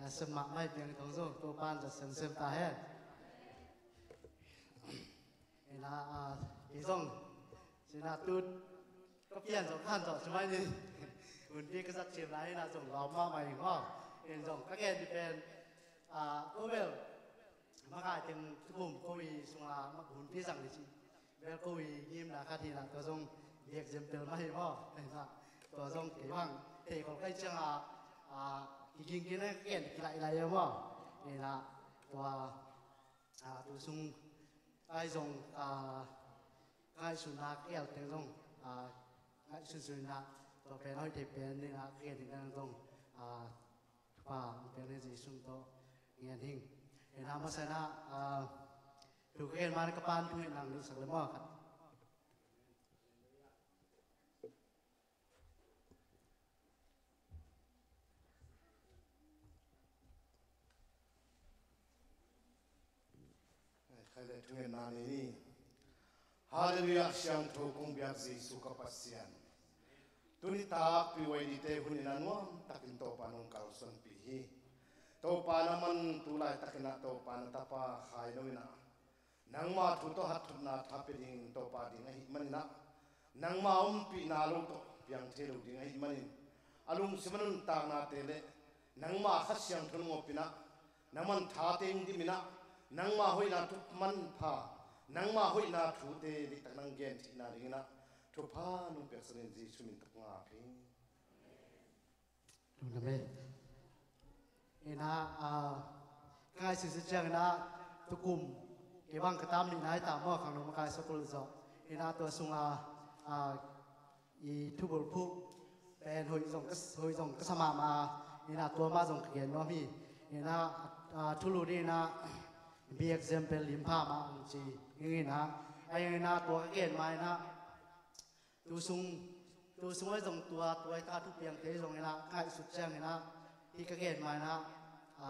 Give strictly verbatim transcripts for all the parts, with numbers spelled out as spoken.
Sem mahmah i piang thong zong Topa'n zat semsem ta hen. Ina, ah, kei zong sina tut ka pian zong khan zong sumai ni. Hunpi ka zat sim lai ina zong lawm mahmah ing maw. In zong ka gen di pen, ah, ko bel makai teng tukum ko i sunga hunpi zang di ci. Bel ko i ngimna khat hi na, tua zong biak example mah hi maw. Hi na, tua zong kei bang thei khol kai ciang a, a, kiging kina ken kilailai a maw. Hi na, tua, a, tu sung ai zong, a, ngaihsutna ka el teng zong, a, ngaihsunsun na, tua pen hoih thei pen hi na, ka ken hi na zong, a, Thupha hong piak ni Jesu min tawh ngen hing. Hi na, masa na, a, thu ka gen man ka pan thu hi nang ni sak le maw khat. Ai, khai le thungen na ni ni. Halleluiah, siangtho kong biak Jesu ka Pasian. Tuni takpi Y D te hun in a nuam takin Topa nong kalsuanpih hi. Topa na man tu laitakin ah Topa na tapa khai lo in ah. Nangma thu tawh hathotna tha pia ding Topa ding ahih manin ah. Nangma ompihna lo tawh piang thei lo ding ahih manin. A lungsim a nuntaknate le nangma Kha Siangtho nong awpin ah. Nangman tha teng dimin ah, nangma hoihna thu manpha, nangma hoihna thute diktak nang gen theihna dingin ah, thupha nong piaksak in Jesu min tawh ngak hi. Amen. Ina, ah, ka ngaihsut ciangin ah, tukum kei bang ka tam nihna hi ta maw, khang nong makai sakul zawh. Ina, tua sunga, ah, i thubulphuh pen hoih zong ka, hoih zong ka sa mahmah a, ina tua mah zong ka gen nuam hi. Ina, a, thulu ding ina, be example limpha mah hong ci. Ing ina, a ing ina tua ka gen mah ina, tu sung, tu sung ai zong tua, tua i ta thupiangte zong ina, ngaihsut ciang ina, hi ka gen mah ina, a,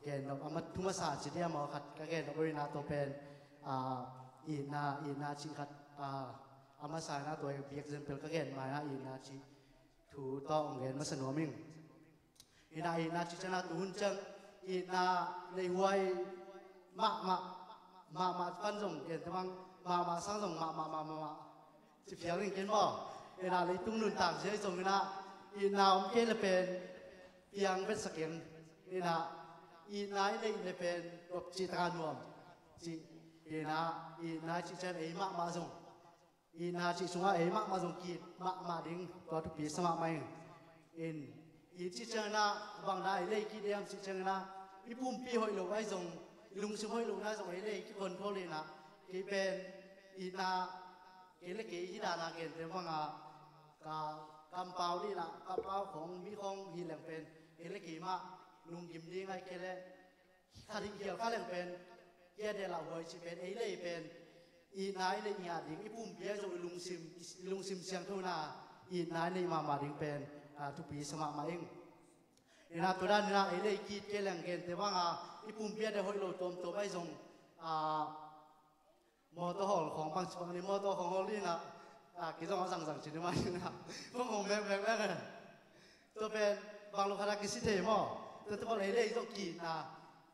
gen nop, a mat thu masa ci dia maw khat ka gen nop ina tua pen, a, ina, ina ci khat, a, a masa ina tua i be example ka gen mah ina ina ci thu tawh hong gen masa nuam ing. Ina ina ci ciang ina tu hun ciang ina leihuai mahmah, mahmah pan zong gen te bang, mahmah sang zong mahmah, mahmah, mahmah. Ci phial ing ken maw. Ina leitung nuntak zia zong ina, ina om kei le pen piang bet sak ing. Ina, ina i neih le pen gop ci taka nuam. Ci, ina, ina ci ciang ei mahmah zong. Ina ci sungah ei mahmah zong ki-it mahmah ding, tua thupi sa mahmah ing. In, i ci ciang ina, bang na i lei ki diam ci ciang ina, i pumpi hoih lo ai zong, i lungsim hoih lo na zong ei lei ki control ina, kei pen, ina, kei le kei hi dana gen te banga, ka, kampau dina, kampau khong, mi khong hi leng pen, kei le kei mah, lunggim ding ai kei le, kha ding khial kha leng pen, kia de la huai ci pen, ei lei pen, i nai lei ngiat ding, i pumpi ai zong i lungsim, i lungsim siangtho na, i nai lei mahmah ding pen, a, thupi sa mahmah ing. Ina tua dan ina ei lei kit kei leng gen te banga, i pumpi ai de hoih lo tuamtuam ai zong, a, motor hawl khawng bang ci bang ni, motor khawng hawl ni na, a, kei zong a zangzang ci ni mah ni na, bang hong mek mek mek e. Tua pen bang lo khat a kisi thei maw? Tua tua bang ei lei zong kina,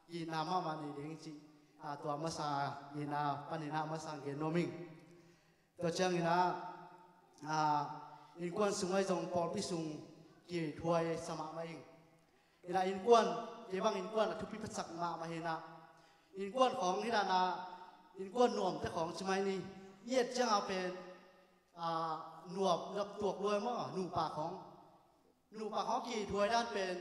kina mahmah ni ding ci. A, tua masa ina, pan ina masa gen nuam ing. Tua ciang ina, a, innkuan sung ai zong pawlpi sung kithuai sa mahmah ing. Ina innkuan, kei bang innkuan a thupi phatsak mahmah hi na. Innkuan khawng hi na na, innkuan nuamte khawng ci mai ni. I et ciang a pen, a, nuam, nuam tuak luai maw, nupa khawng. Nupa khawng kithuai dan pen,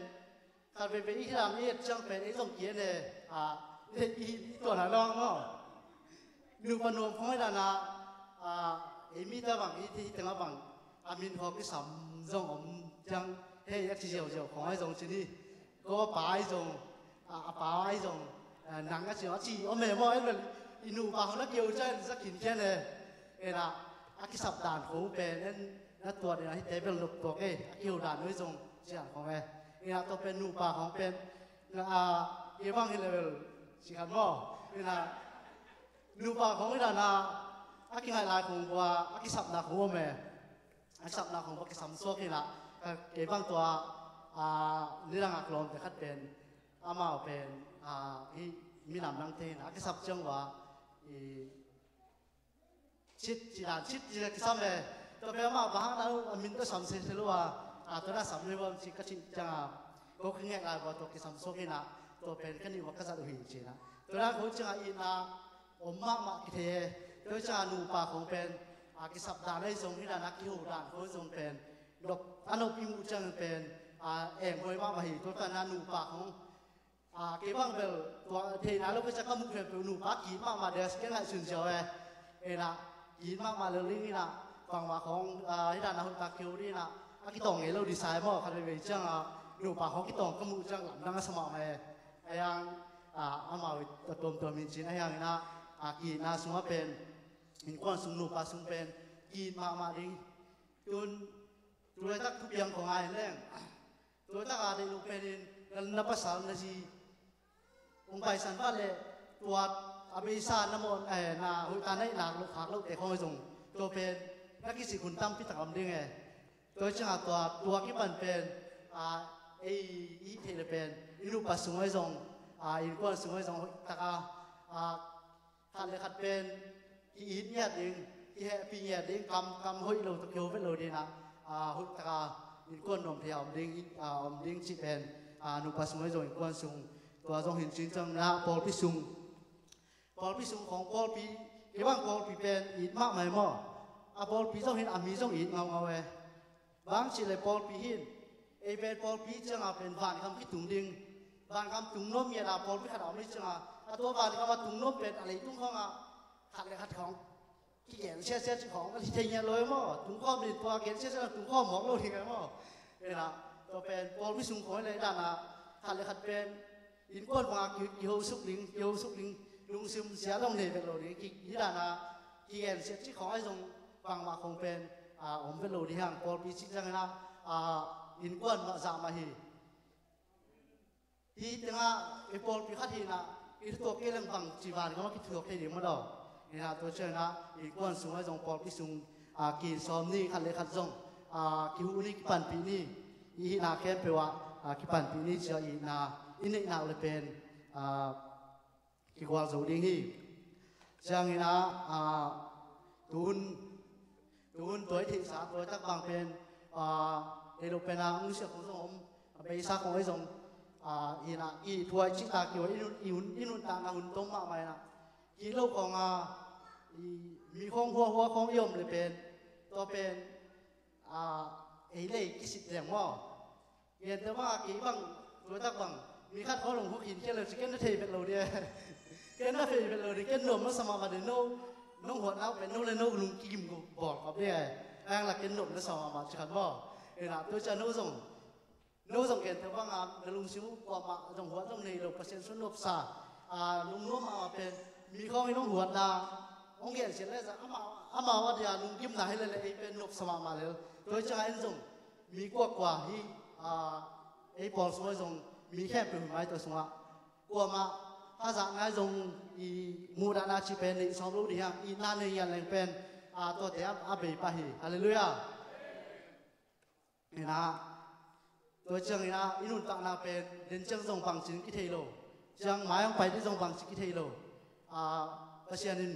khat veve i hi dan i et ciang pen, ei zong ki en e, a, i, i, i tuan a lawng maw. Nupa nuam khawng hi dan a, a, ei mi ta bang, i, i teng a bang, a min khawng kisam zong om ciang, hei, a ci ziauziau khawng ai zong ci ni. Ko a pa ai zong, a, a pa ai zong, a, nang a ci, a ci, om e maw, en bel, i nupa hong na keu ciang, sa khin khian e, en a, a kisap dan ko pen, en, na tuat en a, hi te bel lop tuak e, a keu dan oi zong, cian khong e, en a, to pen nupa khong pen, na, a, e bang hi le bel, si khan maw, en a, nupa khong en a, na, a kingai lai khong bua, a kisap na khong om e, a sapna khong bak kisam suak hi na, ka, kei bang tua, a, nidang a klawmte khat pen, Amau pen, ah, i minam nang te na kisap ciang wa, i cit, ci dan cit ci kisam e. Tua pen amau bang hang na a min tua sam se se lua, ah, tua na sam le wa ci ka ci ciang a, ko ka ngek lai wa tua kisam sok ina, tua pen ka ni wa ka zat uh hi ci na. Tua na ko ciang a ina, om mahmah kithe. Tua ciang a nupa khong pen, a, kisap dan ahi zong hi dan a kiho dan khong zong pen, nop, a nop i muh ciang pen, a, eng hoi mahmah hi. Tua tan a nupa khong, a, kei bang bel tua theihna lo ka ciang ka muh khempeuh nupa ki-it mahmah de, a, si kei ngaihsun ziau e. Ena, ki-it mahmah lo ling ina, bangmah khong, a, hi dan a hoih tak kiho ding ina, a kitawng ngei lo di sai maw, khat veivei ciang a, nupa khong kitawng ka muh ciang lamdang a sa mahmah e. A hiang, a, amau a tuamtuam in cin a hiang ina, a, ki-itna sungah pen, innkuan sung nupa sung pen, ki-it mahmah ding. Tun, tu laitak thupiang khong a en leng. Tu laitak a deih lo pen in, na, na pasal na zi, hong paisan vat leh, tua a beisa na mawh, eh, na hoih ta na hih nak loh khak lohte khong zong. Tua pen, na kisik hun tampi tak om ding e. Tua ciang a tua, tua kipan pen, a, ei, i theih le pen, i nupa sung ahi zong, a, innkuan sung ahi zong, hoih tak a, a, khat le khat pen, ki-it ngiat ding, kihehpih ngiat ding, kam, kam hoih lo, tua kiho vet lo ding a, a, hoih tak a, innkuan nuam thei a om ding, a, om ding cih pen, a, nupa sung ahi zong, innkuan sung, tua zong hi in cin ciang na, pawlpi sung. Pawlpi sung khong pawlpi, kei bang pawlpi pen it mahmah e maw. A pawlpi zong hi in a mi zong it ngaungau e. Bang cih leh pawlpi hi in, ei pen pawlpi ciang a pen vangam kitung ding. Vangam tung nuam ngiat a pawlpi khat a om hi ciang a, a tua vangam a tung nuam pen a leitung khong a, khat le khat khong kigen siasia cih khong a hi thei ngiat lo e maw. Tung khawm ding tua gen siasia tung khawm mawk lo ding e maw. Ena, tua pen pawlpi sung khong hi leh dan a, khat le khat pen, innkuan bang a ki, kiho suk ding, kiho suk ding, lungsim sia dong nei vet lo ding, ki, hi dan a, kigen siat cih khong ahi zong bangmah khong pen, a, om vet lo ding hang, pawlpi cih ciang ina, a, innkuan mah zah mah hi. Hi tengah, i pawlpi khat hi na, i thutuak kei leng bang ci van kama kithutuak thei ding maw daw. Ina tua ciang ina, innkuan sung ahi zong pawlpi sung, a, ki sawm ni khat le khat zong, a, kihuh ni kipanpih ni, i hihna khempeuh ah, a, kipanpih ni cia i na, i neihna uh le pen, a, kigual zo ding hi. Ciang ina, a, tuhun, tuhun tua i theihsa, tua i tak bang pen, a, nei lo pen a, ngui siak khong zong om, a, beisa khong ei zong, a, ina, i thuai cih ta kiwa, i nun, i hun, i nuntakna hun tom mahmah ina. Ki lo khong a, i mi khong hua hua khong i om le pen, tua pen, a, ei lei kisit leng maw. Gentehna bang a kei bang, tua tak bang, mi khat khong nong huk hin kia lo ci ken na thei vet lo dia. Ken na thei vet lo dia, ken nuam na sa mahmah dia, no, nong huat nau pen, no le no lung kigim ko bawl kap dia. Ang la ken nuam na sa mahmah ci khat maw. Ina, tua cia no zong, no zong gentehna bang a, na lungsim uh kuamah zong huat zong nei lo, Pasian sung nopsa. A, lungnuam mahmah pen, mi khong i nong huatna, hong gensiat le zah, amau, amau a dia lunggimna hi le le, ei pen nopsa mahmah le. Tua ciang a en zong, mi kuakua hi, a, ei pawl sung a zong, mi khempeuh hi mai tua sungah. Kuamah, hazatna zong, i muhdahna ci pen, neih sawm lo dih hang, i na nei yan leng pen, a, tuate a, a bei pah hi. Halleluiah. Ina, tua ciang ina, i nuntakna pen, den ciang zong bangcin kithei lo. Ciang mai hong pai dih zong bangcin kithei lo. A, Pasian in,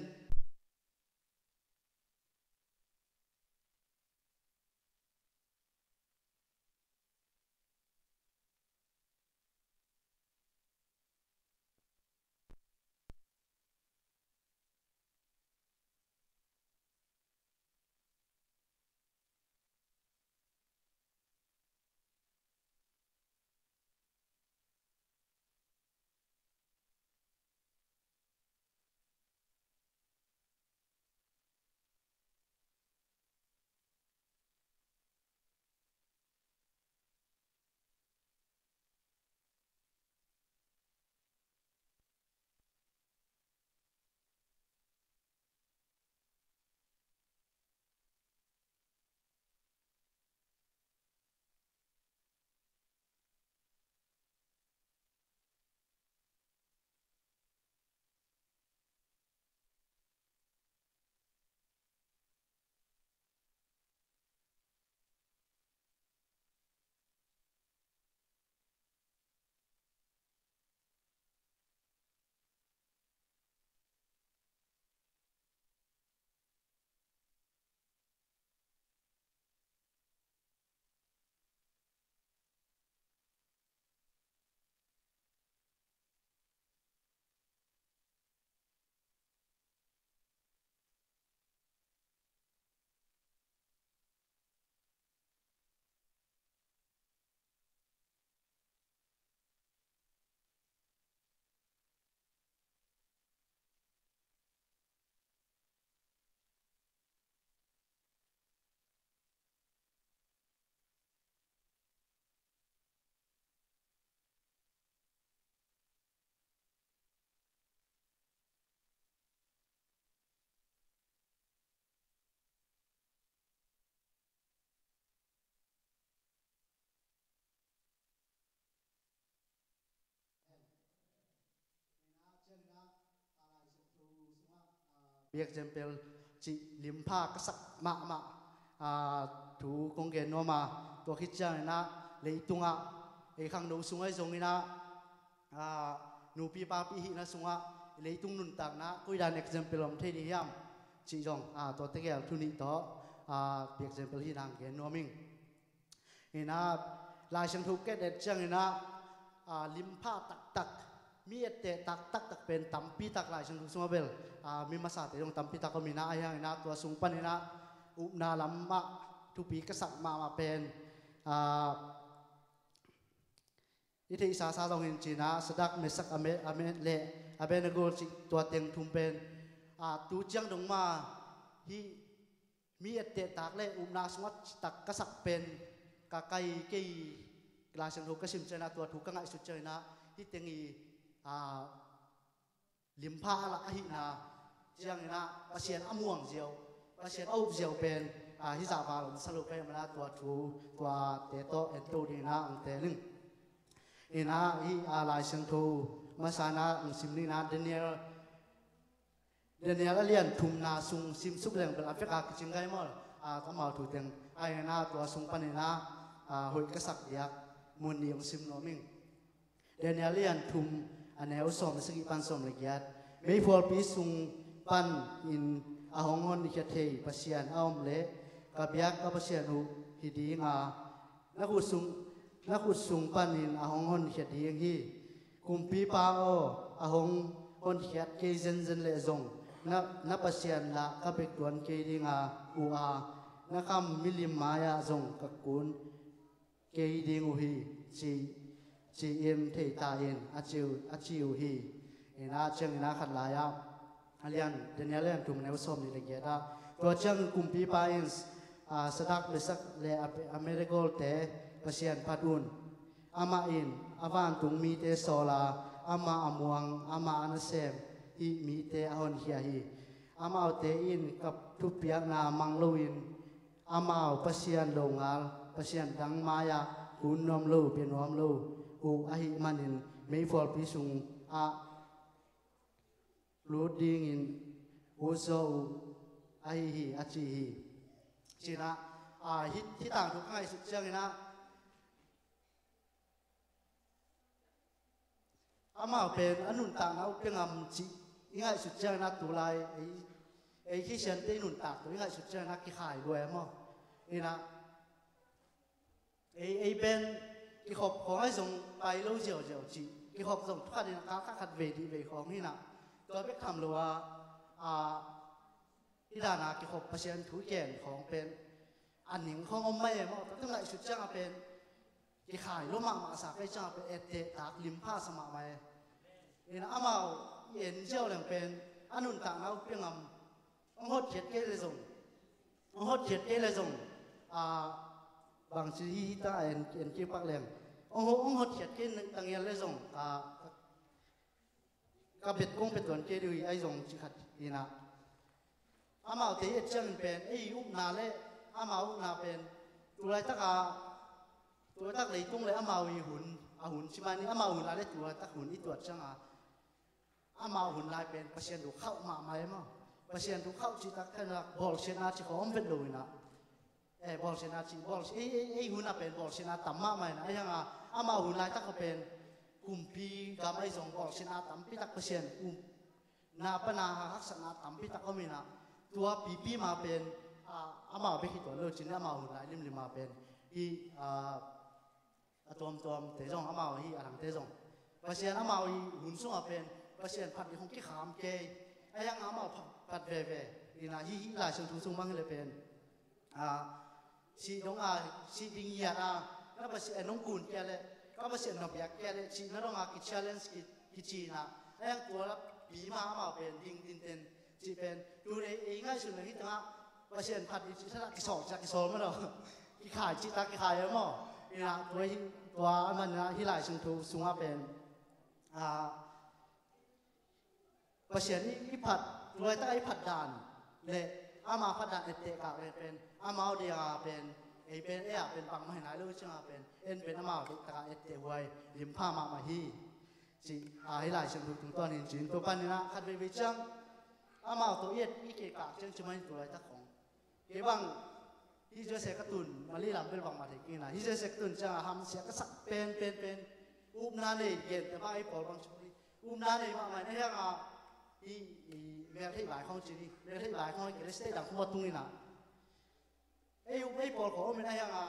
Biak example cih limpha ka sak mahmah, ah, thu kong gen nuam a, tua khit ciangin ah leitungah ei khangno sung ahi zongin ah, ah, nupi papi hihna sungah leitung nuntakna koidan example om thei ding hiam cih zong, ah, tua tegel thu nih tawh, ah, biak example hihna ang gen nuam ing. Inah, Lai Siangtho ka et cianginah, ah, limpha taktak, mi etteh taktak tak pen tampi tak Lai Siangtho sungah bel, ah, mi masate zong tampi tak om inah, ahi hanginah tua sung paninah upna lamah thupi ka sak mahmah pen, ah, i theihsa sa zong hin cinah Sadak, Mesak, Ame-, Ame-, le Abednego cih tua teng thum pen, ah, tu ciang dong mah hih mi etteh tak le upna sungah citak ka sak pen ka kai kei. Lai Siangtho ka sim cianginah tua thu ka ngaihsut cianginah hih teng i, ah, limpha a lak ahihna cianginah Pasian a muang ziau, Pasian a up ziau pen, ah, hih zah val om sa lo ka hih manah tua thu, tuate tawh ento dinginah ang teel ing. Inah hih, ah, Lai Siangtho masa inah ang sim ninah Daniel Daniel a lian thumna sung simsuk leng bel a veka kicing gai maw, a, amau thu teng. Ahi hanginah tua sung paninah, a, hoih ka sak diak mun nih hong sim nuam ing. Daniel a lian thum, a neu sawm le sagih pan sawm le giat. Meiphualpi sung panin a hong honkhia thei Pasian a om leh ka biak ka Pasian uh hi ding a, na khut sung, na khut sung panin a hong honkhia ding hi. Kumpipa aw, a hong honkhiat kei zenzen leh zong na, na Pasian lah ka bek tuan kei ding a, uh a, na kham milim mai-ah zong ka kun kei ding uh hi, ci, ci-in thei ta in, a ci uh, a ci uh hi. Inah ciangin a khat lai-ah a lian, Daniel a lian thum, a neu sawm nih le giat ah, tua ciangin kumpipa in, a, Sadak, Mesak le Abe-, Abednego-te Pasian phat un. Amah in a vantung mite sawl a, amah a muang, amah a nasem hih mite a honkhia hi. Amaute in ka thupiakna mang loin, amau Pasian longal, pasian dang mai-ah kun nuam lo, pia nuam lo uh ahih manin meiphualpi sungah lut dingin ut zaw uh ahi hi, a ci hi. Cinah, a, hih, hih tangthu ka ngaihsut cianginah, amau pen a nuntakna uh pia ngam cih i ngaihsut cianginah tulai ei, ei Khristiante i nuntak tawh i ngaihsut cianginah kikhai lua e maw? Inah, ei, ei pen kikhop khawng ahi zong pai lo ziauziau cih, kikhop zong thukhat in a kal khat khat vei dih vei khawng hinah, tua bek tham lo a, a, hih dana kikhop Pasian thu i gen khawng pen a ning khawng om mai e maw? Tua teng ngaihsut ciangah pen kikhai lua mahmah sa ka hih ciangah pen etteh tak limpha sa mahmah e. Inah amau i en ziau leng pen a nuntakna uh pia ngam, hong hotkhiat kei le zong, hong hotkhiat kei le zong, a, bangci hi, hih ta en, en kei pak leng, hong ho-, hong hotkhiat kei ta ngial le zong, a, ka bet kong pia tuan kei dih uh hi, ahi zong cih khat inah. Amaute i et ciangin pen ei upna le amau upna pen tulaitak a, tulaitak leitung le amau i hun, a hun ci mah ni, amau hun lai le tulaitak hun i tuat cianga, amau hun lai pen Pasian thu khauh mahmah e maw? Pasian thu khauh cih tak khan bawlsiatna cih khawng om vet lo inah. Eh, bawlsiatna cih, bawlsi-, ei, ei, ei hun ah pen bawlsiatna tam mahmah inah. Ahi hanga amau hun laitak ah pen kumpi gam ahi zong bawlsiatna tampi tak, Pasian upna pana haksatna tampi tak om inah. Tua pipi ma pen, ah, amau bek hi tuan lo cin, amau hun lai limlim ma pen hih, ah, a tuamtuamte zong, amau hi a langte zong, Pasian amau i hun sungah pen Pasian phat ding hong kikham kei. Ahi hanga amau phat, phat veve inah, hih, hih Lai Siangtho sung bang hi le pen, a, sih dong a, sih ding hiat a, na Pasian nong kun kia le, ka Pasian nong biak kia le, sih na dong a ki challenge ki, kici inah. Ahi hang tua la pi ma amau pen ding tinten cih pen tu le ei ngaihsun le hih tengah Pasian phat ding cih tak kisawl, cih tak kisawl maw lo. Kikhai cih tak kikhai e maw? Inah tua hi, tua a man inah hih Lai Siangtho sungah pen, a, Pasian i, i phat, tulaitak a i phat dan le ama phat dan etteh kak le pen, amau dia pen, ei pen, ei a pen bangmah hi nai lo cianga pen, en pen amau deihtak a etteh huai limpha mahmah hi. Cih, a, hih Lai Siangtho tungtawn hin cin, tua paninah khat veivei ciang amau tawh i et i kikak ciang ci mai tu laitak khong. Kei bang hih U S A ka tun Mali lam bel bangmah thei kei na, hih U S A ka tun ciang a hamsiat ka sak pen pen pen upna nei gente mah ei pawl bang ci upna nei mahmah in a hiang a i, i meltheih vai khong ci ni, meltheih vai khong i kei le state dang khong a tung in a ei up ei pawl khong om in a hiang a,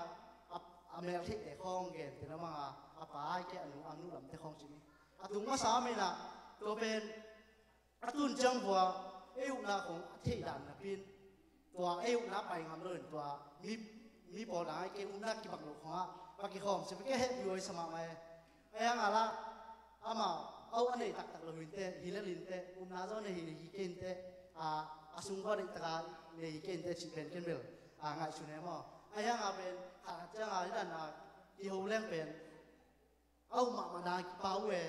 a, a meltheihte khong gente na mang a, a pa ai kei a nu a nu lamte khong ci ni. A tung masa om in a tua pen a tun ciang vua ei upna khong a theih dan napi in tua ei upna pai ngam lo in tua mi, mi pawl dang ai kei upna kibang lo khong ah va kikhawm si va kei hehpih huai sa mahmah e. A hiang a lah amau a uh a nei taktak lo hi inteh, hi lel inteh, upna zaw nei hi, hi kei inteh, a, a sung khua deih taka nei hi kei inteh cih pen ken bel a ngaihsun e maw. A hiang a pen khat khat ciang a hi dan a kiho leng pen a uh mahmah dang a kipa uh e.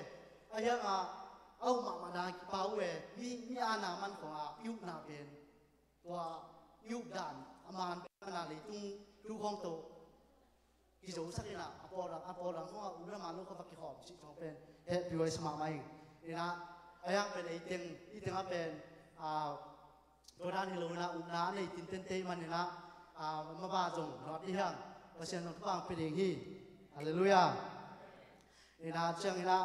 A hiang a a uh mahmah dang a kipa uh e. Mi, mi a na man khong a i upna pen tua i up dan a man pen a na leitung thu khong tawh kizosak in a, a pawl dang, a pawl dang khong a upna man lo khong va kikhawm cih khong pen hehpih huai sa mahmah ing. In a, a hiang pen ei teng, i teng a pen a, tua dan hi lo in a upna a nei tinten te i man in a, a, maba zong luat dih hiang, Pasian zong thupha pia ding hi. Halleluiah. In a ciang in a,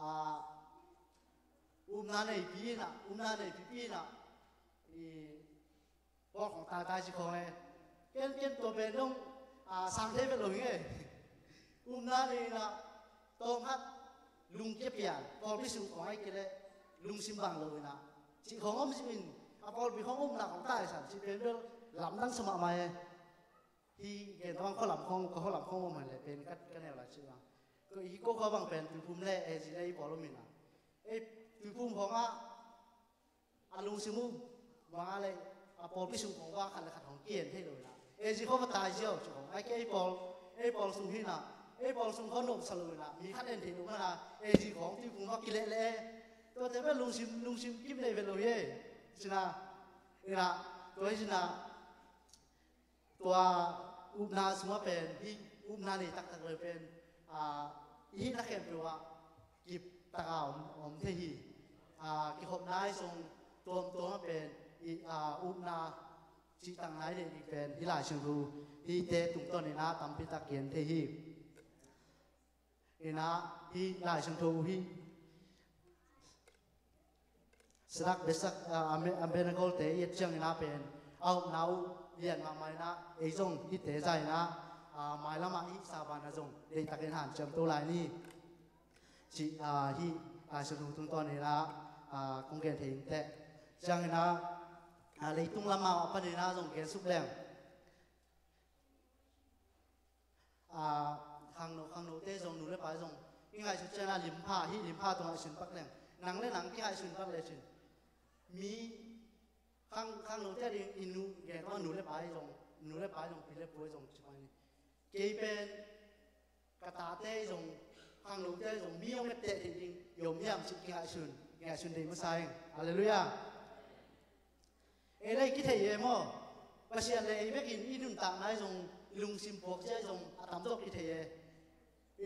a, upna neipi in a, upna neipipi in a, i pawl khong taitai ci khong e. Ken, ken tua pen dong, a, sang thei vet lo hi nge. Upna nei in a tawm khat lungkia pian pawlpi sung khong ai kei le lungsim bang lo in a cih khong om sim in a pawlpi khong upna khong taisan cih pen bel lamdang sa mahmah e. Hi gen tawh bang khualam khong, ka khualam khong om hen le pen ka, ka neu lai cih bang. Ko, hi ko khua bang pen Tuiphum le A Z le i pawl om in a. Ei Tuiphum khong ah a lungsim uh bang a le a pawlpi sung khong bang khat le khat khong kian thei lo in a. A Z khong va tai ziau cih khong. Ai kei ei pawl, ei pawl sung hi in a. Ei pawl sung khong nop sa lo in a. Mi khat en thei lo man a. A Z khong Tuiphum va kileh leh e. Tuate bel lungsim, lungsim kim nei vet lo hi e. Cina. In a. Tua hi cina. Tua upna sungah pen, hih upna nei taktak le pen, a, i hihna khempeuh ah kip taka om, om thei hi. A, kikhopna i song tuamtuam ah pen, i, a, upna cihtakna i neih ding pen, hih Lai Siangtho, hihte tungtawn in a tampi tak gen thei hi. In a, hih Lai Siangtho uh hih Sadrak, Mesak, a, Abe-, Abednego te i et ciangin a pen a upna uh lian mahmah in a, ei zong hihte zah in a, a, mailam ah hih saban ah zong deihtakin hanciam to lai ni. Cih, a, hih, a, Lai Siangtho tungtawn in a, a, kong gen thei inteh. Ciangin a, a, leitung lam ah panin a zong gen suk leng. A, khangno, khangnote zong, nu le pa zong, i ngaihsut ciang a limpha, hih limpha tawh ngaihsun pak leng. Nang le nang kingaihsun pak lecin. Mi khang, khangnote ding i nu, gen tawh nu le pa zong, nu le pa zong, pi le pu zong ci mai ni. Kei pen ka tate zong, khangnote zong, mi hong etteh theih ding i om hiam cih kingaihsun, kingaihsun ding masa ing. Halleluiah. Ei le i kithei e maw? Pasian le ei bekin i nuntakna i zong, i lungsim puak cia i zong a tamzaw kithei e.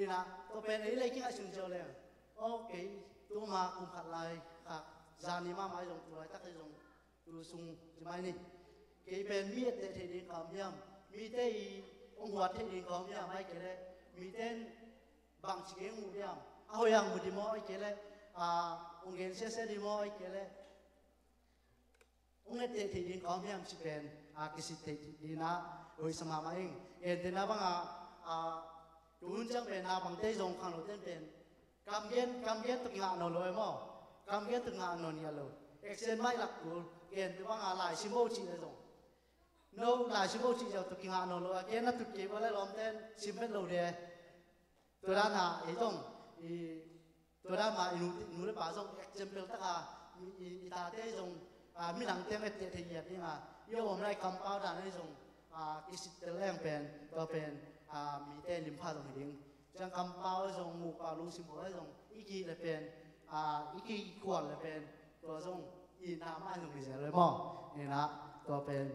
Ina, tua pen ei le i kingaihsun cia le. Ok, tuma kum khat lai khak, zani mahmah i zong, tu laitak i zong, tu sung ci mai ni. Kei pen mi etteh thei ding ka om hiam? Mite i hong huat thei ding ka om hiam? Ai kei le mite in bangci kei hong mu diam? A hoih hang mu di maw? Ai kei le, a, hong gen siasia di maw? Ai kei le hong etteh theih ding ka om hiam cih pen, a, kisit theih ding a hoih sa mahmah ing. Gentehna bangah, a, tuhun ciang pen naupangte zong khangnote pen kam gen, kam gen tawh kingah nawn lo e maw? Kam gen tawh kingah nawn ngiat lo. Action mai lak kul. Genteh bangah laisim bo cih le zong. No laisim bo cih ziau tawh kingah nawn lo a, gen na tut kei bang le lawmte in sim vet lo de. Tua dan a ei zong, i, tua dan mah i nu, nu le pa zong example taka, i, i, i tate zong, a, midangte etteh thei ngiat ding a, i om lai kampau dan ei zong, a, kisittel leng pen, tua pen, a, mite limpha zong hi ding. Ciang kampau zong, mukpau lungsim pawl zong, i kih le pen, a, i kikhual le pen, tua zong, i na mah zong hi zel le maw? Ina, tua pen,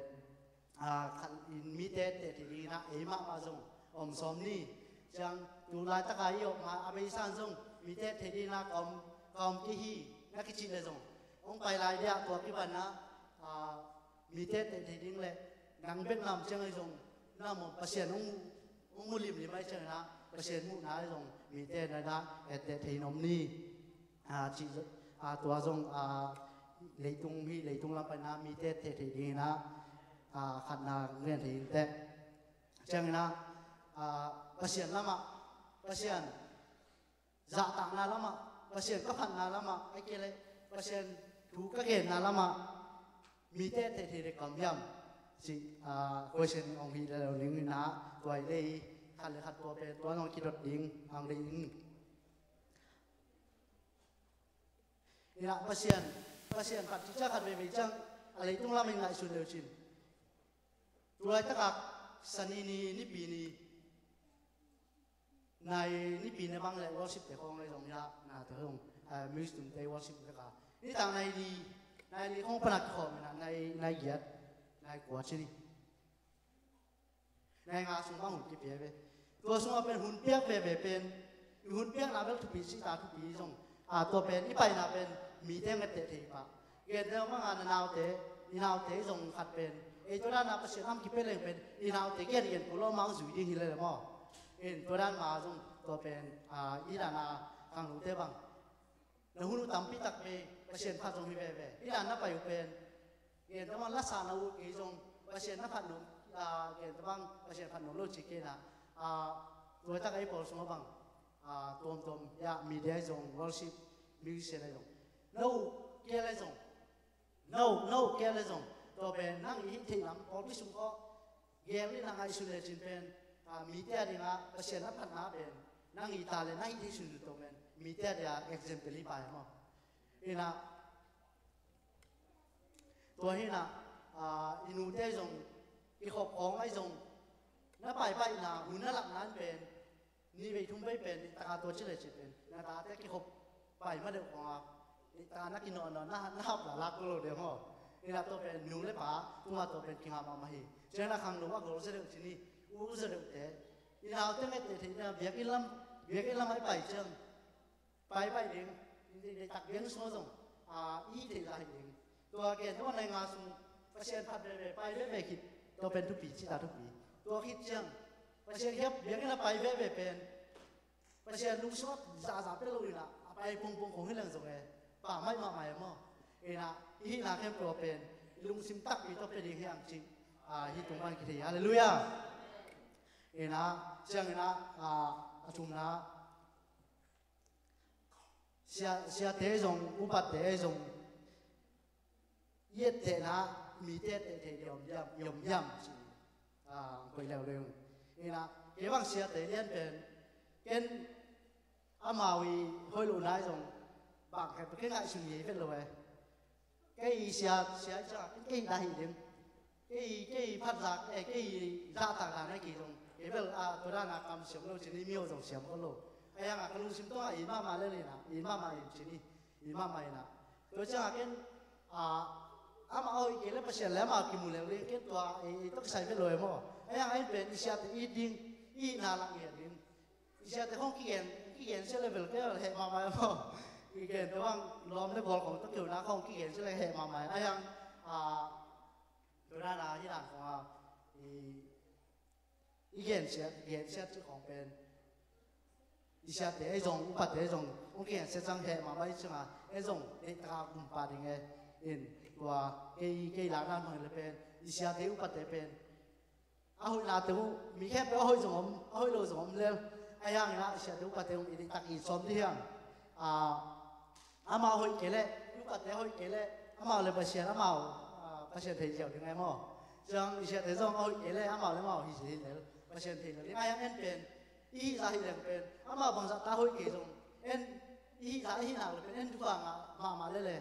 a, khat in mite etteh theih ding in a, ei mahmah zong om sawm ni. Ciang tu laitaka i awk ma a beisan zong mite etteh theih ding in a ka om, ka om kei hi. Na kicih le zong hong pai lai dia tua kibanah, a, mite teh thei ding le nang bek nam ciang ahi zong na mawh Pasian hong, hong mu limlim ahi cianginah Pasian muhna ahi zong mite na dah etteh thei nom ni. A, cih, a, tua zong, a, leitung hi, leitung lam paina mite teh thei dinginah, a, khatna ngen thei inteh. Cianginah, a, Pasian lamah, Pasian zahtakna lamah, Pasian ka phatna lamah, a kei le Pasian thu ka genna lamah mite teh thei dek kam hiam? Cih, a, question hong hi lelo ninginah tua i lei khat le khat tua pen tua nong kidot ding ang dei in. Inah Pasian, Pasian phat cih ciang khat veivei ciang a leitung lamin ngaihsun leucin. Tulaitakah Sani ni, Nipi ni, nai Nipi ni bang le worship te khawng le zong ya na te hong, a, music tum te worship te ka. Nitak nai li, nai li khawng panak khawm inah nai, nai giat, nai kua ci ni. Nai nga sung bang hun kipia ve. Tua sungah pen hun piak veve pen i hun piakna bel thupi cihta thupi zong, a, tua pen i paina pen mite ngetteh thei pah. Gente manga na naute, i naute zong khat pen ei tua dana Pasian am kipia leng pen i naute gen gen ko lawmang zui ding hi lele maw? In tua dan ma zong tua pen, a, i dana khangnote bang na hun uh tampi tak ve, Pasian phat zong hi veve. I dan na pai uh pen, gen tabang lasa na uh kei zong Pasian na phat nuam, a, gen tabang Pasian phat nuam lo ci kei na, a, tuaitak ei pawl sungah bang, a, tuamtuam ya, media zong, worship, musician ai zong, no, kei le zong, no, no, kei le zong, tua pen nang i hih theih lam pawlpi sung kawh gel in a ngaihsun lecin pen, a, mite a dingah Pasian a phatna pen nang i ta le nang i theih sunsun to pen mite a dingah example i pai maw? Inah tua hinah, a, i nute zong i khop khawng ai zong na paipaihna hun na lakna in pen nih vei thum vei pen, nih taka tua ci le ci pen, na tate kikhop pai ma deuh khawng a, nih taka na kinawhnawh, na, na hap la lak lo deuh maw? Inah tua pen nu le pa tuma tua pen kingah mahmah hi. Ciang na khangno a gol zia deuh ci ni, u zia deuh te, i naute ngetteh theih ding a biakinn lam, biakinn lam ai pai ciang pai pai ding, i deihtak biakinn sungah zong, a, i theih zah hi ding. Tua ken tua nai nga sung Pasian phat veve, pai veve khit, tua pen thupi cihta thupi. Tua khit ciang Pasian khiap biakinn a pai veve pen Pasian lungsim a zahzah pia lo inah a pai pongpong khong hi leng zong e, pa maih mahmah e maw? Inah i hihna khempeuh a pen i lungsim takpi tawh pia ding hi ang cih, a, hih tung pan kithei. Halleluiah. Inah ciang inah, a, a thumna, sia, siate zong, upatte zong i ettehna mite etteh thei diam diam, diam diam ci, a, koih leuleu. Inah kei bang siate lian pen ken amau i hoih lohna i zong bang khat pen kei ngaihsun ngei vet lo e. Kei i sia, sia i ciangah kei i dah hi ding. Kei, kei phatzak, eh, kei zahtak dan a kei zong kei bel, a, tua dana kam siam lo ci ni, mi aw zong siam ko lo. A hiangah ka lungsim tungah i mahmah le lena, i mahmah in ci ni, i mahmah inah. Tua ciangah ken, a, amah a hoih kei le Pasian le amah kimu leu le ken tua ei, ei tawh kisai vet lo e maw? A hiangah in pen i siate i ding, i na lak ngiat ding. I siate khong kigen, kigen sia level ke heh mahmah e maw? Kigen te bang lawm le gual khong tawh kiuna khong kigen sia le heh mahmah e. A hiang, a, tua dana hi dan khong a, i, i gensiat, gensiat cih khong pen i siate ei zong, upate ei zong hong kigensiat ciang heh mahmah i cianga ei zong deihtaka gumpa ding e. In tua kei, kei lakdan hmang le pen i siate upate pen a hoihnate uh mi khempeuh a hoih zong om, a hoih lo zong om lel. A hiangin ah i siate upate uh i deihtak i sawm dih hiang. A, amau hoih kei leh, upate hoih kei leh amau le Pasian, amau, a, Pasian thei ziau ding ai maw? Ciang i siate zong a hoih kei leh amau le amau hi zi hi lel, Pasian thei lo ding. A hiang en pen i hih zah hih leng pen amau bangzah ta hoih kei zong en i hih zah i hih nak le pen en thupha ngah mahmah lele.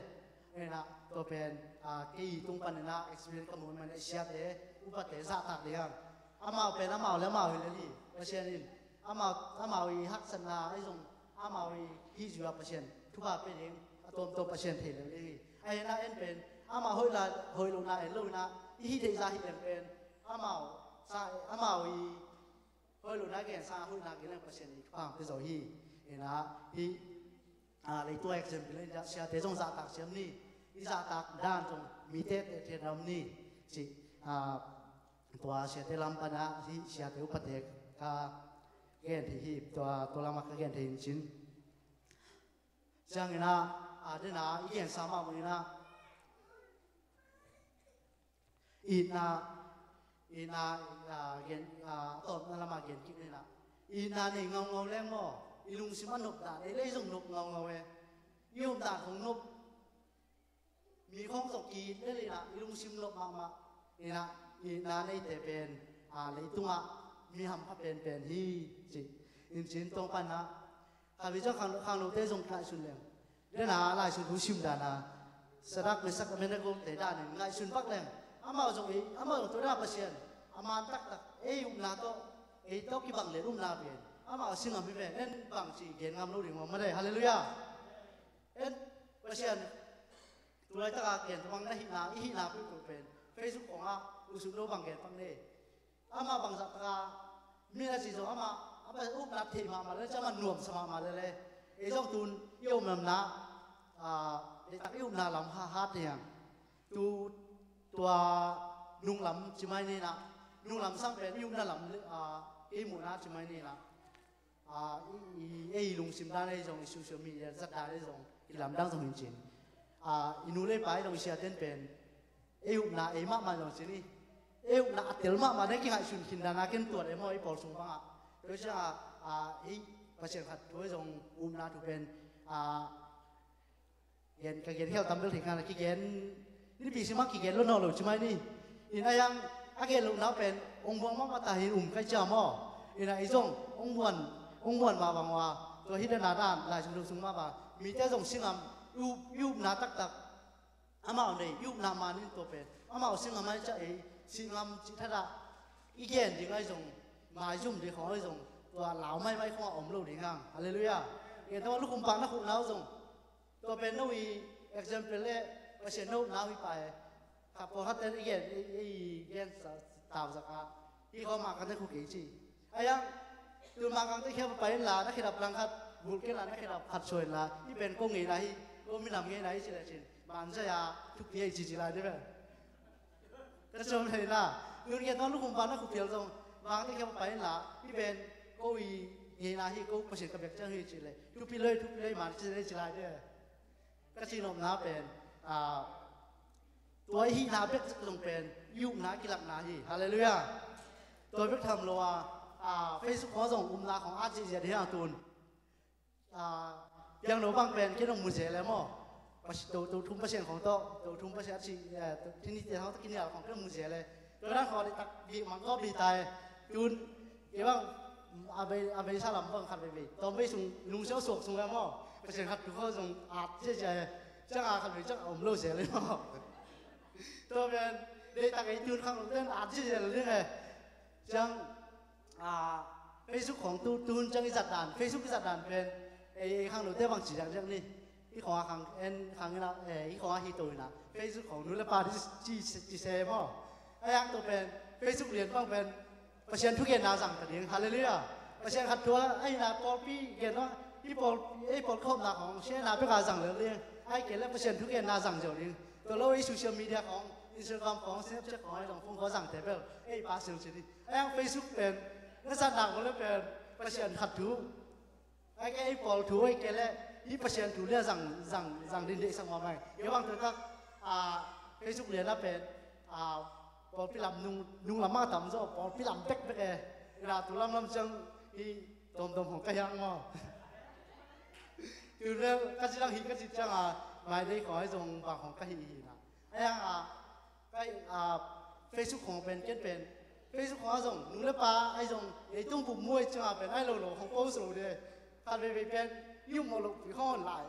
Enah tua pen, a, kei tung paninah experience ka muh man i siate upate zahtak ding hiang. Amau pen amau le amau hi lel hi. Pasian in amau, amau i haksatna ahi zong amau i hih zuia Pasian thupha pe ding, a tuamtuam Pasian thei lel ding hi. A hianah en pen amau hoih la, hoih lohna en lo inah i hih theih zah hih leng pen amau sa, amau i hoih lohna gen sang a hoihna gen leng Pasian i thupha hong pia zo hi. Inah hih a, leitung a example in siate zong zahtak siam ni. I zahtak dan zong mite tehteh lam ni. Ci, a, tua siate lam pana hi siate upate ka gen thei hi, tua, tua lama ka gen thei in cin. Ciangin a, a, dena i gensa mahmah in a, itna, itna, a, gen, a, tawpna lama gen kik in a, itna nei ngaungau leng maw, i lungsim a nopna nei lei zong nop ngaungau e. I upna khong nop, mi khong zong ki-it lel in a, i lungsim nop mahmah in a, itna neite pen, a, leitungah mi hampha penpen hi, ci. In cin tawng pana khavi ciang khang, khangnote zong ngaihsun leng, dena laisun thu sim dana Sadrak, Mesak, Abednego te danin ngaihsun bak leng, amau zong ei, amau zong tua dana Pasian a man taktak, ei upna tawh, ei tawh kibang le upna pen amau singam hi ve. En bangci gen ngam lo ding maw, ma dei. Halleluiah. En Pasian tu laitaka gen bang na hihna, i hihna peuhpeuh pen Facebook khongah usuk lo bang gen bang ne. Amah bangzah taka mi na ci zong amah, amah upna thei mahmah le, amah nuamsa mahmah le le. Ei zong tun i om lamna, a, ei tak i upna lam ha, hat hiang. Tu, tua nunglam ci mai ni na, nunglam sang pen i upna lam le, a, i muhna ci mai ni na. A, i, i, ei lungsim dan ei zong, i social media zat dan ei zong, i lamdang zong hin cin. A, i nu le pa ei zong, i siaten pen ei upna ei mahmah zong cin hi. Ei upna a tel mahmah ne kingaihsun khin dana ken tuat ei maw, ei pawl sung bangah. Tua ciang a, a, ei Pasian khat thu ei zong upna thu pen, a, gen, ka gen khial tam bel thei khan a kigen, nipi simah kigen lo nawn lo ci mai ni. In a yang a gen lohna pen ong buang mahmah ta hi, um kai cia maw. In a i zong ong buan, ong buan mah bang ua, tua hi dana dan laisim lo sung mah bang, mite zong singam, i up, i upna taktak amau nei, i upna manin tua pen amau singam ai cia ei singam ci thada i gen ding ai zong, maizum ding khong ai zong, tua lau maimai khong a om lo ding hang. Halleluiah. Gen tawh lukhum pang na khuh nau zong, tua pen no i example le Pasian no nau hi pa e. Kha pawlkhat ten i gen, i, i gen sa, tau zak a, i khawm a ka ne khu kei ci. A yang, tu ma kang te khia pa in la, na khedap lang khat, bulh ken la, na khedap khat suai la, i pen ko ngei na hi, ko minam ngei na hi ci le cin. Man zai a, thupi ei ci ci lai de pen. Ka suam hei la, nun gen tawh lukhum pa na khu phial zong, ma kang te khia pa in la, i pen ko i ngei na hi, ko Pasian ka bek ciang hi ci le. Thupi loi, thupi loi, man ci le ci lai de. Ka cihnopna pen, a, tua i hihna bek zong pen i upna kilakna hi. Halleluiah. Tua bek tham lo a, a, Facebook khong zong upna khong at ziahziah hi a tun. A, piangno bang pen ken hong mu zel e maw. Pas-, to, to thum Pasian khong tawh, to thum Pasian a ci, eh, to Trinity khong tawh kinial khong ken hong mu zel e. Tua dan khong a diktak bik mang kawp bik ta e. Tun kei bang a bei, a beisa lam bang khat veivei tawm bei sung, nungsiau suak sung e maw. Pasian khat thu khawng zong at ziahziah e. Ciang a khat vei ciang a om lo zel e maw. Tua pen deihtak ei tun khangnote in at ziahziah lo ding e. Ciang, a, Facebook khawng tu, tuhun ciang i zat dan, Facebook i zat dan pen ei, ei khangnote bang ci diakdiak ni. I khawng a khang en khang ina, eh, i khawng a hi to ina Facebook khawng nu le pa ci, ci, ci se maw. A yang to pen Facebook lian bang pen Pasian thugenna zang ta ding. Halleluiah. Pasian khat thu a, a ina pawlpi gen a, i pawl, i pawl khopna khawng siana bek a zang lel ding. Ai kei le Pasian thugenna zang zo ding. Tua lo i social media khawng, Instagram khawng, Snapchat khawng, ai zong phone khawng zang te bel ei pa sil ci ding. A yang Facebook pen na zat nak le pen Pasian khat thu. Ai kei ei pawl thu, ai kei le i Pasian thu le zang, zang, zang din deihsak mahmah. Kei bang tua tak, a, Facebook lian a pen, a, pawlpi lam nung, nung lam a tam zaw, pawlpi lam bekbek e. Ina tu lamlam ciang i tomtom hong ka hiang maw. Tu le ka ci lang hi ka ci ciang a, mai dei khawng ai zong bang hong ka hi hi na. A yang a, kai, a, Facebook khong pen, ken pen Facebook khong a zong nu le pa ai zong leitung bup muai ciang a pen ai lo lo khong post lo de. Khat veivei pen i um mawh lopi khong lai.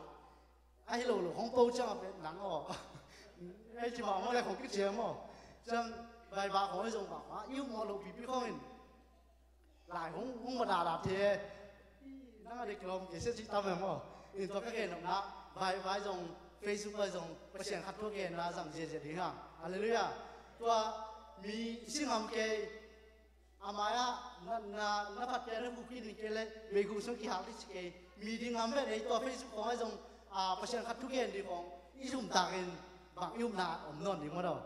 Ai lo lo khong post ciang a pen nang aw. Ai ci mah mawh le khong kiciam aw. Ciang bai ba khong ai zong ba khong i um mawh lopi pi khong in lai hong, hong mawh dahdah the. Nang a dek lawm kei sia cih tam e maw. In tua ka gen nopna, vai, vai zong, Facebook vai zong Pasian khat thu a genna zang ziahziah ding hang. Halleluiah. Tua mi singam kei, A mai-ah na, na, na phat kei, na khuh khin kei leh meikhu sung kihal ding ci kei. Mi ding ngam vet ei, tua Facebook khawng ah zong, ah, Pasian khat thugen ding khawng i zumtakin bang i upna om nawn ding maw daw.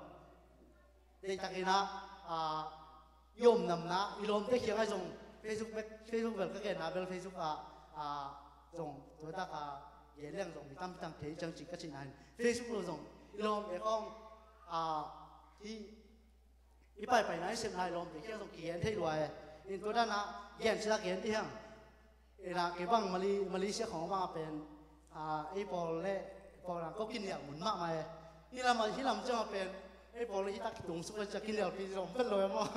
Deihtakin ah, ah, i omnamna, i lawmte kiangah zong Facebook bek, Facebook bel ka genna bel Facebook ah, ah, zong tua tak a gen leng zong mi tampi tak thei ciang ci ka cihna in Facebook lo zong i lawmte khawng, ah, hih i paipaina i sepna i lawmte kiang zong kigen thei lua e. In tua dan ah gen cih tak gen dih hang. Ina kei bang Mali, Malaysia khawng bang a pen, ah, ei pawl le pawl nang ko kinial mun mahmah e. Hih lam a, hih lam ciang a pen ei pawl le hih tak kitung suk le ciang kinialpi zong pen lo e maw.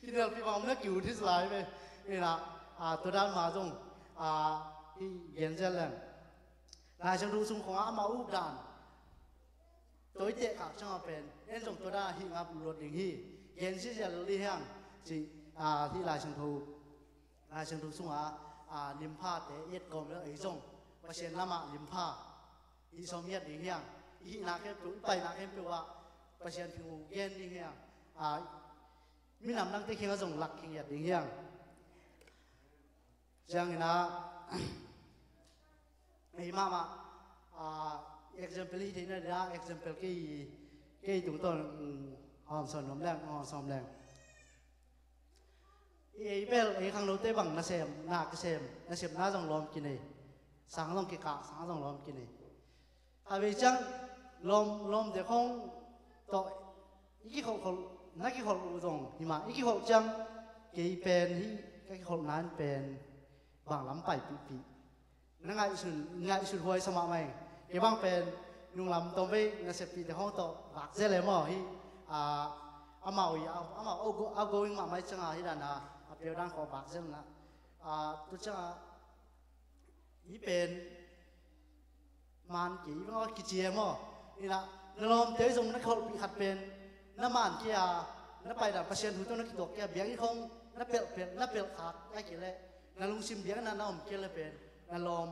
Kinialpi bang om le kiu this lai ve. Ina, ah, tua dan mah zong, ah, hih gen zel leng. Lai Siangtho sung khawng ah amau up dan tua i tehkhak ciang a pen en zong tua dan a hih ngap luat ding hi. Gen ziahziah lel dih hang ci, ah, hih Lai Siangtho, Lai Siangtho sungah, ah, limphate i et kawm leh ei zong Pasian lamah limpha i sawm ngiat ding hiang. I hihna khempeuh, i paina khempeuh ah Pasian phung uh gen ding hiang. Ah, minam dangte kiangah zong lak khingiat ding hiang. Ciangin ah, ei mahmah, ah, example hi theihna ding ah, example kei, kei tungtawn, mm, hawm sawn nuam leng, hawm sawn leng. I ei bel, ei khangnote bang nasem, na kisem, nasepna zong lawm kinei. Sang zong kikah, sang zong lawm kinei. A vei ciang lawm, lawmte khawng tawh i kikholhkholh, na kikholh uh zong hi mah, i kikholh ciang kei pen hih ka kikholhna in pen bang lam paipihpih. Na ngaihsun, ngaihsun huai sa mahmah ing. Kei bang pen nunglam tawmvei naseppihte khawng tawh vak zel e maw hih, ah, amau i, amau outgo-, outgoing mahmah i ciang a hih dan a, a peudan khawng vak zel na. Ah, tua ciang a, hih pen man kei bang a kici e maw. Ina, na lawmte zong na kholhpih khat pen na man kei a, na paidan Pasian thu tawh na kituak kei a, biakinn khawng na pelh, pelh, na pelh khak ai kei leh, na lungsim biakinn ah na om kei leh pen na lawm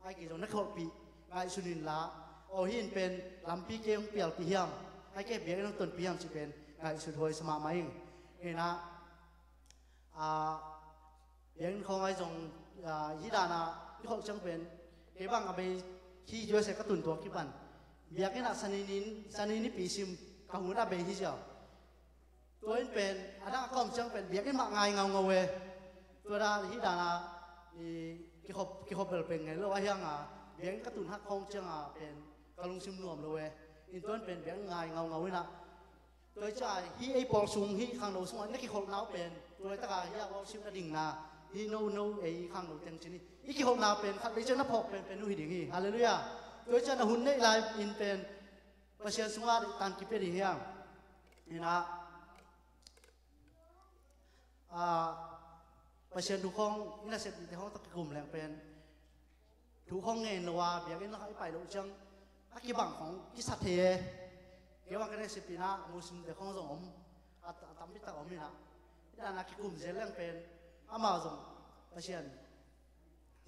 ai kei zong na kholhpih ngaihsun inla, aw hih in pen lampi kei hong pialpih hiam, ai kei biakinn hong tonpih hiam cih pen ngaihsun huai sa mahmah ing. Ina, ah, biakinn khawng ah zong, ah, hih dan a i kholh ciang pen kei bang a bei hih U S A ka tun tua kipan biakinn ah Sani ni, Sani nipi sim ka hun a bei hi ziau. Tua in pen a dang a ka om ciang pen biakinn mah ngai ngaungau e. Tua dan hih dan a i kikhop, kikhop bel pen ngei lo a hiang a, biakinn ka tun hak khawng ciang a pen ka lungsim nuam lo e. In tua in pen biakinn ngai ngaungau ina. Tua hi ciang a, hih ei pawl sung, hih khangno sungah na kikholhna uh pen tua laitaka hih a worship na dingna, hih no, no, ei khangno teng cin hi. I kikholhna pen khat vei ciang na phawk penpen uh hi ding hi. Halleluiah. Tua hi ciang a hun neih lai in pen Pasian sungah deihtan kipia ding hiam? Ina, ah, Pasian thu khawng i nasep dingte khawng tawh kikum leng pen thu khawng ngen lo a, biakinn lakah i pai loh ciang a kibang khawng kisa thei e. Kei bang ka nasep ina Muslimte khawng zong om, a, a tampi tak om ina. Hih dan a kikum zel leng pen amau zong Pasian,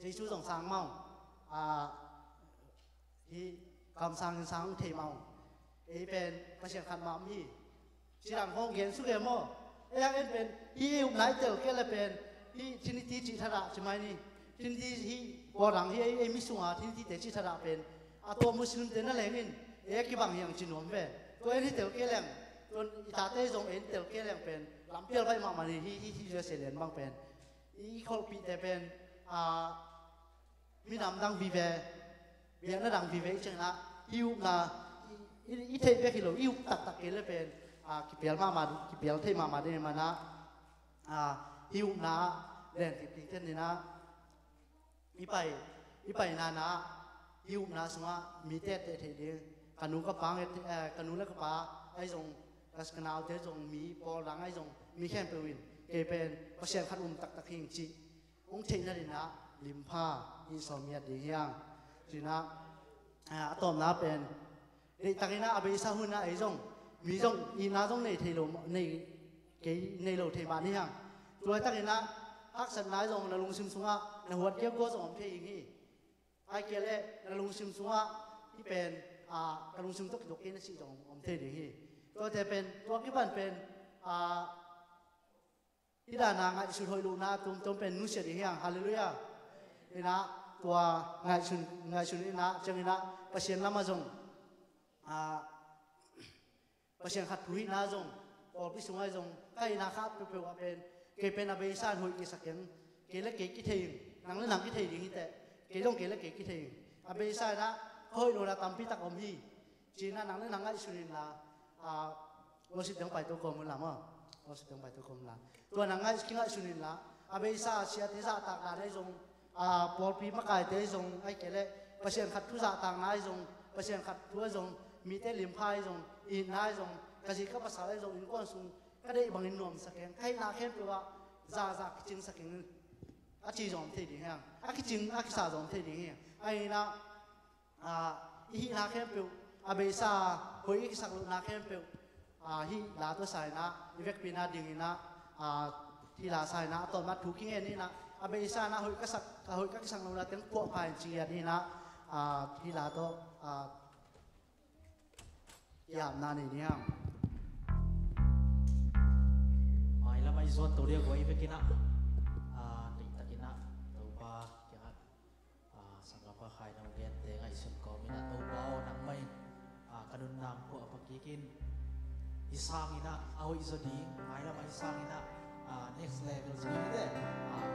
Jesu zong sang mah ung. Ah, hih kamsang in sang thei mah ung. Ei pen Pasian khat mah om hi. Cidang khawng gen suk e maw. Ei hang en pen hih ei upna i tel kei leh pen hih Trinity cih thadah ci mai ni. Trinity hih pawl dang hih ei, ei mi sunga Trinity te cih thadah pen a tua Muslimte na leng in ei a kibang hiang ci nuam ve. Tua en hih tel kei leng, tua i tate zong en tel kei leng pen lampial baih mahmah ni. Hih, hih, hih U S A lian bang pen i kholhpihte pen, ah, minam dang vive, biakna dang vive i ciangin ah hih upna i, i, i theih bek hi lo, i up taktak kei leh pen, ah, kipial mahmah, kipial theih mahmah ding hi manin ah, ah, hih upna ah len kik ding ten in ah i pai, i paina in ah hih upna sungah mi tehteh theih ding, ka nu ka pa nget, eh, ka nu le ka pa ahi zong, ka, ka naute zong mi pawl dang ahi zong mi khempeuh in kei pen Pasian khat um taktak hi ing cih hong theihna ding ah limpha i sawm ngiat ding hiang. Cih in ah, ah, a tawpna pen deihtakin ah a beisa hun ah ei zong, mi zong itna zong nei thei lo, nei, kei nei lo thei mah ni hiang. Tua laitakin ah haksatna zong na lungsim sungah na huat giakgua zong om thei ing hi. Ai kei leh na lungsim sungah hih pen, ah, ka lungsim tawh kituak kei na cih zong om thei ding hi. Tuate pen, tua kipan pen, ah, Hih dan a ngaihsut hoih lohna tuamtuam pen nusia ding hi hang. Halleluiah. Inah tua ngaihsun, ngaihsun inah ciang inah Pasian lamah zong, ah, Pasian khat thu hihna zong, pawlpi sungah zong, ka hihna khat peuhpeuh ah pen, kei pen a beisa in hoih kisak keng, kei le kei kithei in, nang le nang kithei ding hi teh, kei zong kei le kei kithei in. A beisa inah ka hoih lohna tampi tak om hi. Ci inah nang le nang ngaihsun inla, ah, worship dang paito kawm unla maw. Worship dang paito kawm unla. Tua nang ngaih, kingaihsun inla, a beisa siate zahtak dan ahi zong, ah, pawlpi makaite ahi zong, ahih kei leh Pasian khat thu zahtakna ahi zong, Pasian khat thu ahi zong, mite limpha ahi zong, itna ahi zong, ka zi ka pasal ahi zong, innkuan sung ka deih bangin nuamsak keng, ka hihna khempeuh ah zahzah kicingsak keng, a ci zong om thei ding hi hang. A kicing, a kisa zong om thei ding hi hang. Ahi inah, ah, i hihna khempeuh, a beisa hoih i kisak lohna khempeuh, ah, hih la tawh sa inah, i vekpi inah ding inah, ah, hih la sa inah, a tawpna thu kingen inah, a beisa inah hoih ka sak, a hoih ka kisak lohna teng puahpha in ci inah, ah, hih la tawh, ah, i apna nei ni hang. Mailam ah i zuan to dia guai vek inah, ah, deihtak inah, Topa kiangah, ah, sanggampa Khai Nau Gente ngaihsun kawm inah, Topa aw, nangmah in, ah, ka nunna puahpha kik in, i sang inah a hoih zaw ding, mailam ah i sang inah, ah, next level zaw ding te, ah,